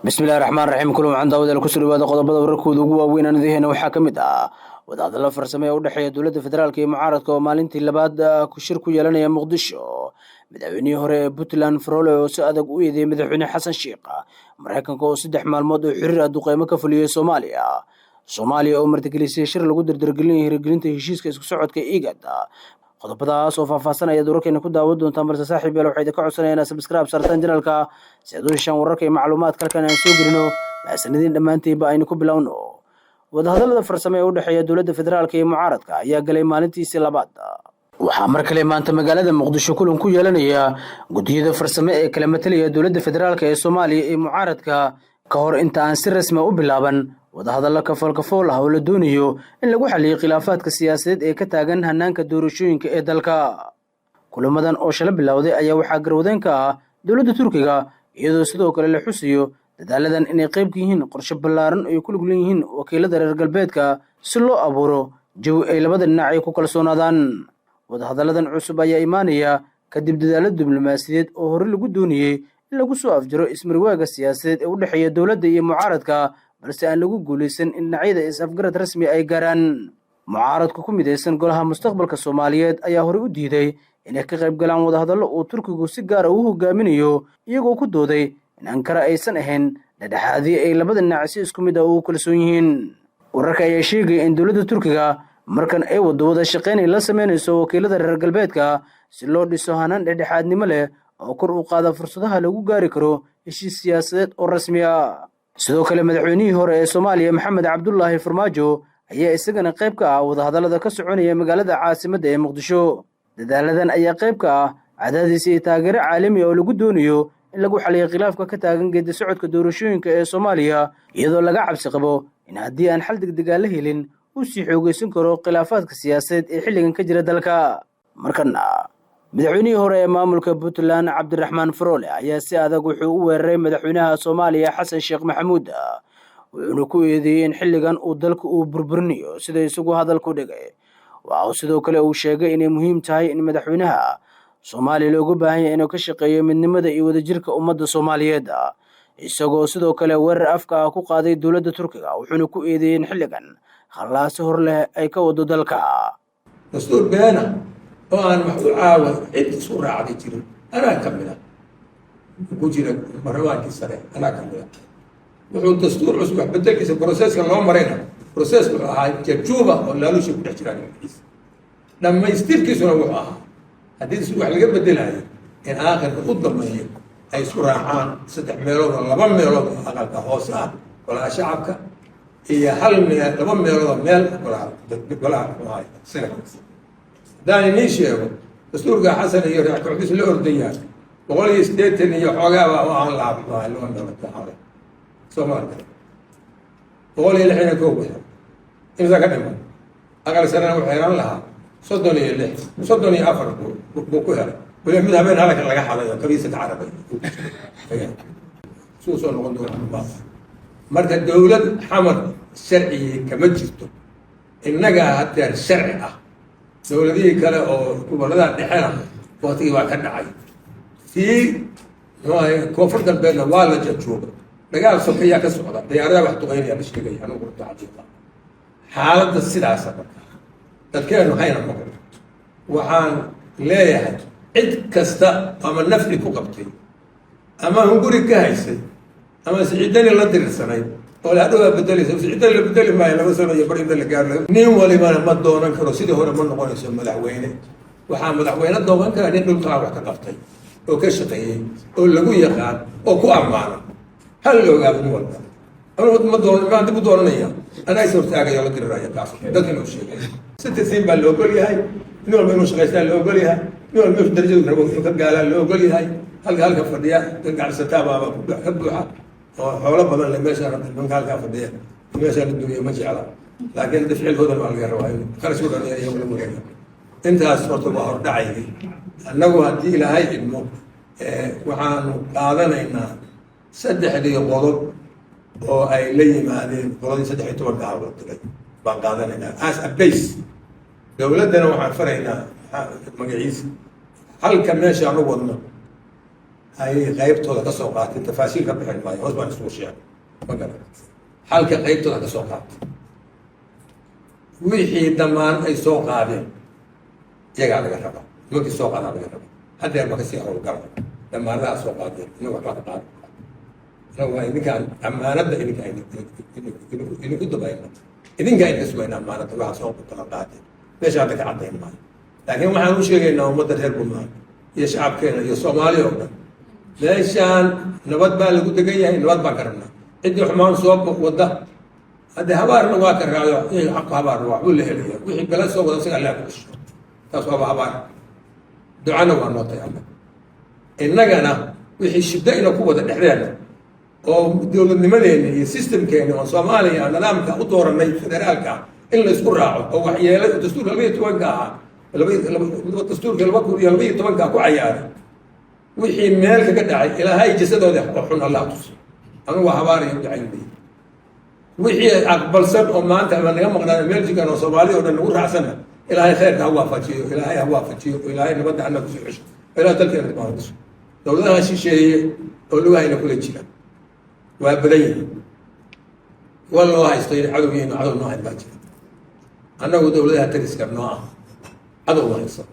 Bismillahi raxmaan raxiim. Kulan wacan daawadayaal, kusoo dhawaada qodobada wararkooda ugu waaweyn aan idiheena. Waxaa ka mid ah wadahadallo farsame ee u dhexeeya dowladda federaalka iyo mucaaradka oo maalintii labaad shir ku yeelanaya Muqdisho. Madaxweynihii hore ee Puntland Farole oo si adag u eedeeyay Madaxweyne Xasan Sheikh. Maraykanka oo 3 maalmood oo xiriir ah duqeymo ka fuliyey Soomaaliya. Soomaaliya oo martigelisay shir lagu dardargelinaya hirgelinta heshiiska isku socodka IGAD. Qodobadaas oo faahfaahsan ayaad wararkeena ku daawan doontaan, balse saaxiib yaal, waxaa idinka codsanaya inaad subscribe saartaan channelka si aad u heshaan wararka iyo macluumaadka halkan aan soo gelino. Mahadsanidin dhammaantiinba. Aynu ku bilowno. Wadahadallada farsame ee u dhexeeya dowladda federaalka iyo mucaaradka ayaa galay maalintiisii labaad. Waxaa mar kale maanta magaalada Muqdisho kulan ku yeelanaya guddiyada farsame ee kala matalaya dowladda federaalka ee Soomaaliya iyo mucaaradka, ka hor inta aan si rasmi u bilaaban wadahadallo kafoolkafool ah oo la doonayo in lagu xaliyo khilaafaadka siyaasadeed ee ka taagan hanaanka doorashooyinka ee dalka. Kulamadan oo shala bilowday ayaa waxaa garwadeen ka ah dowladda Turkiga, iyadoo sidoo kale la xusayo dadaaladan inay qayb ka yihiin qorshe ballaaran ay ku lug leeyihiin wakiilada reer galbeedka si loo abuuro jawi ay labada dhinac ay ku kalsoonaadaan. Wadahadalladan cusub ayaa imaanaya kadib dadaalo diblomaasiyadeed oo hore lagu doonayey in lagu soo afjaro ismarwaaga siyaasadeed ee u dhexeeya dowladda iyo mucaaradka, balse aan lagu guulaysan in dhinacyada is-afgarad rasmi ay gaaraan. Mucaaradka ku midaysan Golaha Mustaqbalka Soomaaliyeed ayaa horey u diiday inay ka qayb galaan wadahadallo uu Turkigu si gaara u hogaaminayo, iyagoo ku dooday in Ankara aysan ahayn dhexdhexaadii ay labada dhinac si isku mid ah ugu kalsoon yihiin. Wararka ayaa sheegaya in dowladda Turkiga markan ay waddo wada shaqayn ay la sameynayso wakiilada reer galbeedka si loo dhiso hanaan dhexdhexaadnimo leh oo kor u qaada fursadaha lagu gaari karo heshiis siyaasadeed oo rasmi ah. Sidoo kale, madaxweynihii hore ee Soomaaliya Maxamed Cabdulaahi Farmaajo ayaa isagana qayb ka ah wadahadallada ka soconaya magaalada caasimadda ee Muqdisho. Dadaaladan ayaa qayb ka ah cadaadis iyo taageero caalami oo lagu doonayo in lagu xaliyo khilaafka ka taagan geedi socodka doorashooyinka ee Soomaaliya, iyadoo laga cabsi qabo in haddii aan xal degdegaa la helin uu sii xoogeysan karo khilaafaadka siyaasadeed ee xilligan ka jira dalka. Markana, madaxweynihii hore ee maamulka Puntland Cabdiraxmaan Faroole ayaa si adag wuxuu u weeraray madaxweynaha Soomaaliya Xasan Sheekh Maxamuud, wuxuuna ku eedeeyey in xilligan uu dalka uu burburinayo, sida isagu hadalku dhigay. Waxa uu sidoo kale uu sheegay inay muhiim tahay in madaxweynaha Soomaaliya looga baahan yahay inuu ka shaqeeyo midnimada iyo wadajirka ummadda Soomaaliyeed, isagoo sidoo kale weerar afka ah ku qaaday dowladda Turkiga, wuxuuna ku eedeeyey in xilligan khallaasi hor leh ay ka wado dalka. Dastuur beena oo aan wax u caawa cid isku raacday jirin, anaa ka mid a ku jira baarlamaankii sare, anaa ka mid a. Wuxuu dastuur cusub wax bedelkiisa processka loo marayna process wuxuu ahaa jajuuba oo laalusha ku dhex jiraan magaciisa. Dhammaystirkiisuna wuxuu ahaa haddii wax laga bedelayo in aakhirka u dambeeyo ay isku raacaan saddex meelood oo laba meelood oo aqalka hoose ah, golaha shacabka, iyo hal meel, laba meelood oo meel golaha muxuu ahay senate. Haddaan inii sheego dastuurka Xasan iyo reer kooxdiis la ordayaan, 180 iyo xoogaaba oo aan lahaa muxuu ahay laba meelood hore Soomaaliya, 161 waxay imisa ka dhiman. Aqal sarena wuxuu heran lahaa 36, 34 buu ku helay. Weliba mid habeen halka laga xaday oo kabiisa ka carabay suu soo noqon doona. Marka dowlad Xamar sharcigii kama jirto, innagaa hadeer sharci ah. Dowladihii kale oo gobolada dhexena waktigii baa ka dhacay. Tii muxuu ahay Koonfur Galbeedna waa la jajuubay, dagaal sokeyaa ka socda, diyaaradaha wax duqeynaya la sheegaya. Anugu runta xaqiiqa xaaladda sidaasa marka dadkeenu hayna maqlo. Waxaan leeyahay cid kasta ama nafci ku qabtay ama hunguri ka haysay ama Siciidani la dirirsanayd oo la hadhow bedelaysa, Siciidani la bedeli maayo 2 sano iyo bar inta la gaaro. Nin walibana ma doonan karo, sidii hore ma noqonayso madaxweyne. Waxaa madaxweyne doonan kara nin dhulkaa wax ka qabtay oo ka shaqeeyey oo lagu yaqaan oo ku ammaano. Hal la ogaado nin walba anugu ma doon maan dib u dooranaya, anaa is hortaagaya, la diriraya. Kaas dadka loo sheegay citizen baa la ogol yahay, nin walba inuu shaqaystaa la ogol yahay, nin walba inuu darajadu rabo inuu ka gaalaa la ogol yahay. Halka fadhiya dad gacsataa baaba ka buuxa oo xoolo badan le. Meesha nimanka halkaa fadhiya meesha la dumiyo ma jecla, laakiin hadda ficilkoodan waa laga rabaa kharashku dhan iyagu la wareega. Intaas horta waa hordhacaygay. Annagu haddii Ilaahay idmo waxaanu qaadanaynaa saddexdii qodob oo ay la yimaadeen qoladii 13-ka ah loo diray baan qaadanaynaa as a base. Dowladdana waxaan faraynaa magaciisa halka meesha aanu wadno. Ayay qaybtooda ka soo qaateen. Tafaasiil ka bixin maayo, hoos baan isugu sheegay, ma garan. Xalka qaybtooda ka soo qaatay, wixii dhammaan ay soo qaadeen iyagaa laga rabaa, nimankii soo qaadaa laga rabaa. Haddeer ma kasii howlgala dhammaanadaha soo qaadeen. Inagu waxbaa ka qaadan, inagu waa idinkaan ammaanadda, idinka idinku dabayna, idinkaa idinka sugayna ammaanadda. Waxaa soo kala qaadeen meesha hadda ka caddayn maayo, laakiin waxaan u sheegaynaa ummadda reer Puntland iyo shacabkeena iyo Soomaaliya oo dhan, meeshaan nabad baa lagu degan yahay, nabad baan ka rabnaa. Ciddii xumaan soo wadda hadde habaarna waa ka raacdo, xaqu habaarna waxbuu la helaya. Wixii bala soo wada isaga Allah ku dhasho, taas waaba habaar, ducana waa noo tay. Alla innagana wixii shiddo ina ku wada dhexdeena oo dowladnimadeena iyo systemkeena oo Soomaaliya nidaamka u dooranay federaalka in la isku raaco oo waxyeelay dastuurka 12-ka ahaa, dastuurka 2012-ka ku cayaaray, wixii meel kaga dhacay Ilaahay jasadooda oo xun Allah tusi. Anu waa habaaraya, u ducaynay. Wixii aqbalsan oo maanta ama naga maqnaan meel jigan oo Soomaaliya o dhan nagu raacsana, Ilaahay khayrka ha waafajiyo, Ilaahay ha waafajiyo, Ilaahay nabadda hana kusoo cesho, Ilahay dalkeena dib dhiso. Dowladaha shisheeye oo lugahayna kula jira waa badan yihiin. Kuwa loo haysto inay cadow yihiin oo cadow noo hayn baa jira. Annagu dowladaha tariska noo ah cadow ma hayso,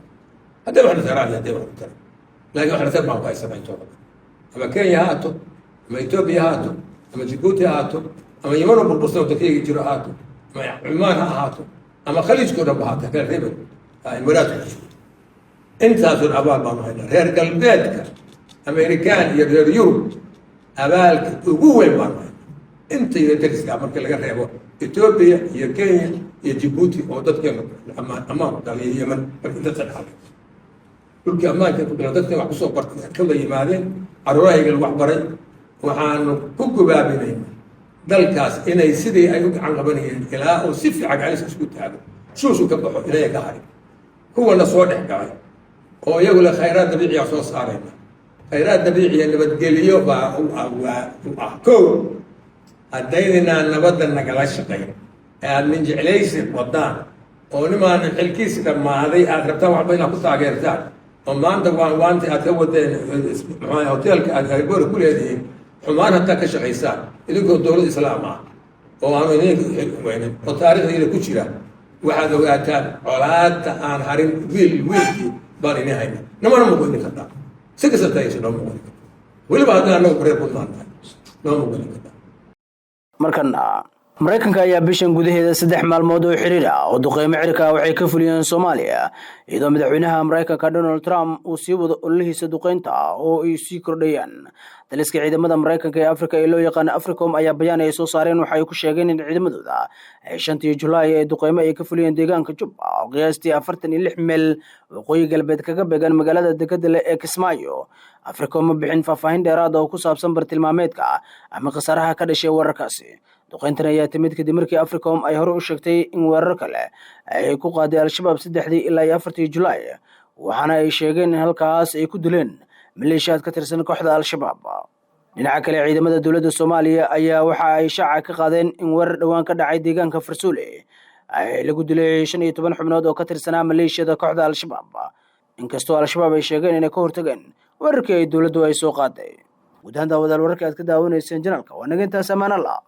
hadday waxna taraan iyo hadday waxna taran, laakiin waxna tar baan ku haysana intooda badan. Ama Kenya ha haato, ama Etoobiya ha haato, ama Jibuuti ha haato, ama Yeman oo burbursan oo dalkayga jiro ha haato, ama Cumaan ha ahaato, ama Khaliijka o dhan ba haata, kala reebay Imaaraadku ku jiro, intaasun abaal baanu haynaa. Reer galbeedka, Amerikaan iyo reer Yurub, abaalka ugu weyn baanu haynaa inta yaro dariska marka laga reebo Etoobiya iyo Kenya iyo Jibuuti oo dadkeenu amaan amaan ku dhaliya, Yeman. Marka inta sadexal dhulkii ammaanka ku dhalo, dadkeen wax kusoo bartay kala yimaadeen, caruurahayga lagu waxbaray. Waxaanu ku gubaabinayna dalkaas inay sidii ay u gacan qabanayeen ilaa uu si fiican gacanisa isku taago, shuushu ka baxo, inaya ka harin. Kuwana soo dhex galay oo iyagu le khayraad dabiiciya soo saarayna, khayraad dabiiciya nabadgeliyo baa u ah, waa u ah kow. Haddaydinaa nabadda nagala shaqayn ee aada min jeclaysi wadaan oo nimaanan xilkiisi dhammaaday aad rabtaan waxba inaad ku taageertaan, oo maanta waan waanti aad ka wadeen, maxaa hoteelka aad airboora ku leedihiin, xumaan hataa ka shaqaysaan idinkoo dowlad Islaam ah oo aanu idinka weynin oo taarikhdiina ku jira, waxaad ogaataan colaadta aan harin wiil wiilkii baan idin hayna. Namana muqoynin kartaa, si kasta tayayso noo muqoynin kartaa, weliba haddaan anagu reer Puntland nahay noo muqoynin kartaa. Markana Maraykanka ayaa bishan gudaheeda 3 maalmood oo xiriir ah oo duqeymo cirka ah waxay ka fuliyeen Soomaaliya, iyadoo madaxweynaha Maraykanka Donald Trump uu sii wado ololihiisa duqeynta oo ay sii kordhayaan. Taliska ciidamada Maraykanka ee Afrika ee loo yaqaano Africom ayaa bayaan ay soo saareen waxa ay ku sheegeen in ciidamadooda ay 5-tii Julaay ee duqeymo ay ka fuliyeen deegaanka Jubba oo qiyaastii 46 meel waqooyi galbeed kaga beegan magaalada dekeda leh ee Kismaayo. Africom ma bixin faahfaahin dheeraad oo ku saabsan bartilmaameedka ama khasaaraha ka dhashay weerarkaasi. Duqeyntan ayaa timid kadib markii Africom ay hore u sheegtay in weerar kale ay ku qaaday Al-Shabaab 3-dii ilaa iyo 4-tii Julaay, waxaana ay sheegeen in halkaas ay ku dileen maleeshiyaad ka tirsan kooxda Al-Shabaab. Dhinaca kale, ciidamada dowladda Soomaaliya ayaa waxa ay shaaca ka qaadeen in weerar dhowaan ka dhacay deegaanka Farsuule ay lagu dilay 15 xubnood oo ka tirsanaa maleeshiyada kooxda Al-Shabaab, inkastoo Al-Shabaab ay sheegeen inay ka hortageen weerarkii ay dowladdu ay soo qaaday. Guud ahaan, daawadaal, wararka aad ka daawanayseen channelka waa naga intaas. Ammaan Allah.